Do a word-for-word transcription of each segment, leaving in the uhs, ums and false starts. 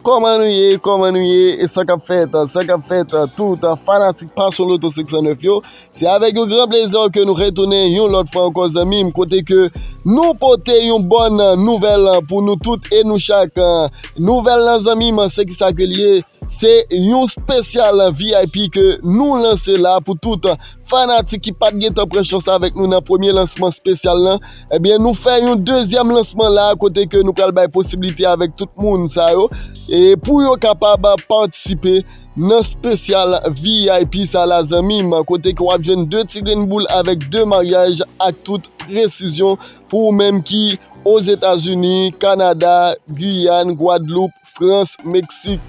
Kòman nou ye? Kòman nou ye? E sa k ap fèt? Sa k ap fèt? Tout fanatik Passion Lotto senk san nèf yo, se avèk yon gran plezi ke nou retounen yon lòt fwa ankò, zanmi m, kote ke nou pote yon bòn nouvèl pou nou tout e nou chak. Nouvèl lan, zanmi m, se ki sa ke l ye? Se yon espesyal V I P ke nou lanse la pou tout fanatik ki pa t gentan pran chans avèk nou nan premye lansman espesyal lan. Ebyen, nou fè yon dezyèm lansman la, kote ke nou pral bay posiblite avèk tout moun sa yo, e pou yo kapab patisipe nan espesyal V I P sa la, zanmi m, kote ke w ap jwenn de ti grenn boul avèk de maryaj ak tout presizyon pou ou menm ki Ozetazini, Kanada, Giyàn, Gwadloup, Frans, Meksik,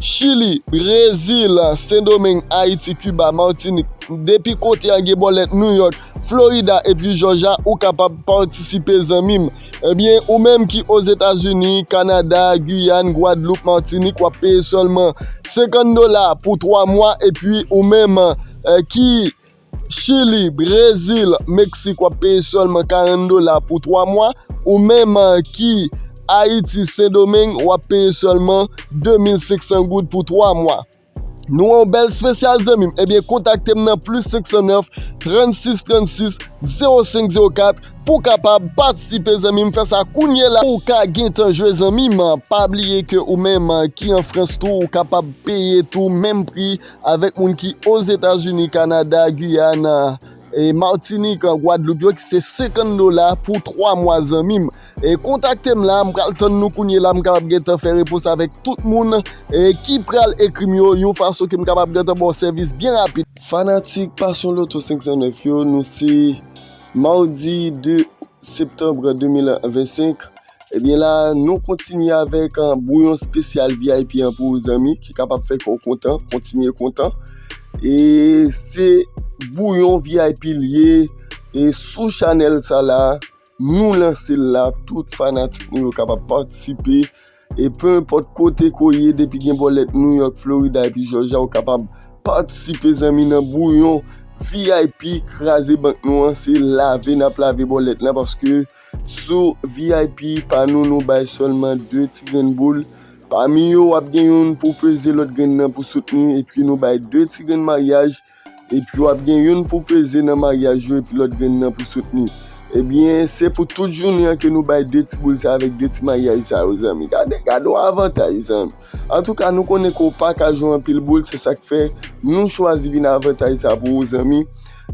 Chili, Brezil, Sendomeng, Ayiti, Kiba, Matinik. Depi kote a gen bòlèt Nouyòk, Florida epi Jòjya, ou kapab patisipe, zanmi m. Ebyen, ou menm ki Ozetazini, Kanada, Giyàn, Gwadloup, Matinik, w ap peye sèlman senkant dola pou twa mwa, epi ou menm, eh, ki Chili, Brezil, Meksik, w ap peye sèlman karant dola pou twa mwa. Ou menm, eh, ki Ayiti, Sendomeng, w ap peye sèlman de mil senk san goud pou twa mwa. Nou an bèl espesyal, zanmi m. Ebyen, kontakte m nan plis senk san nèf, trannsis trannsis, zewo senk zewo kat pou kapab patisipe, zanmi m. Fè sa kounye la pou w ka gentan jwe, zanmi m. Pa bliye ke ou menm, eh, ki an Frans tou, ou kapab peye tou menm pri avèk moun ki Ozetazini, Kanada, Giyàn, e Matinik, Gwadloup yo, ki se senkant dola pou twa mwa, zanmi m. E kontakte m la, m pral tann nou kounye la, m kapab gentan fè repons avèk tout moun, e ki pral ekri m yo, yon fason ke m kapab gentan ba w sèvis byen rapid. Fanatik Passion Lotto senk san nèf yo, nou se madi de septanm de mil vennsenk. Ebyen la, nou kontinye avèk, eh, bouyon espesyal V I P an pou ou, zanmi, ki kapab fè kè w kontan, kontinye kontan. E se bouyon V I P l ye, e sou chanèl sa la, nou lanse l la, tout fanatik nou yo kapab patisipe. E pe enpòt kote ke w ye, depi gen bòlèt Nouyòk, Florida epi Jòjya, ou kapab patisipe, zanmi, nan bouyon V I P kraze bank nou an. Se lave n ap lave bòlèt lan, paske sou V I P pa nou, nou bay sèlman de ti grenn boul. Pami yo, w ap gen youn pou peze lòt grenn nan pou soutni, epi nou bay de ti grenn maryaj, epi w ap gen youn pou peze nan maryaj yo, epi lòt grenn nan pou soutni. Ebyen, se pou tout jounen an ke nou bay de ti boul sa avèk de ti maryaj sa yo, zanmi. Gade, gade yon avantaj, zanmi. Antouka, nou konnen ke w pa ka jwe anpil boul, se sa k fè nou chwazi vin avantaj sa pou ou, zanmi.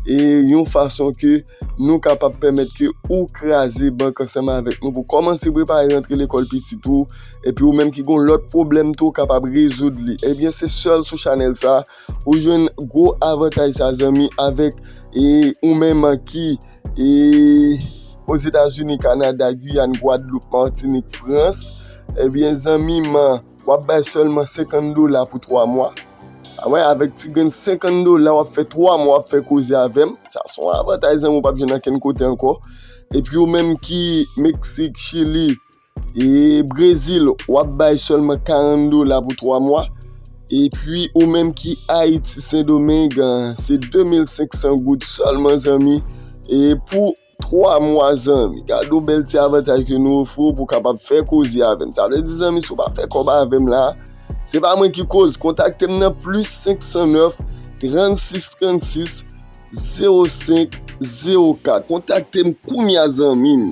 E yon fason ke nou kapab pèmèt ke ou kraze bank ansanm avèk nou pou kòmanse prepare rantre lekòl pitit ou, epi ou menm ki gon lòt pwoblèm tou, ou kapab rezoud li. Ebyen, se sèl sou chanèl sa ou jwenn gwo avantaj sa, zanmi, avèk, e, ou menm ki, e, Ozetazini, Kanada, Giyàn, Gwadloup, Matinik, Frans. Ebyen, zanmi m, w ap bay sèlman senkant dola pou twa mwa. A wè, avèk ti grenn senkant dola, w ap fè twa mwa, w ap fè koze avè m. Sa se yon avantaj, zanmi, ou p ap jwenn ankenn kote ankò. Epi ou menm ki Meksik, Chili, e Brezil, w ap bay sèlman karant dola pou twa mwa. Epi ou menm ki Ayiti, Sendomeng, se de mil senk san goud sèlman, zanmi. E pou twa mwa, zanmi. Gade yon bèl ti avantaj ke nou ofri w pou w kapab fè koze avè m. Sa vle di, zanmi, si w pa fè kòb avè m la, se pa mwen ki koz. Kontakte m nan plis senk san nèf, trannsis trannsis, zewo senk zewo kat. Kontakte m kounye a, zanmi m.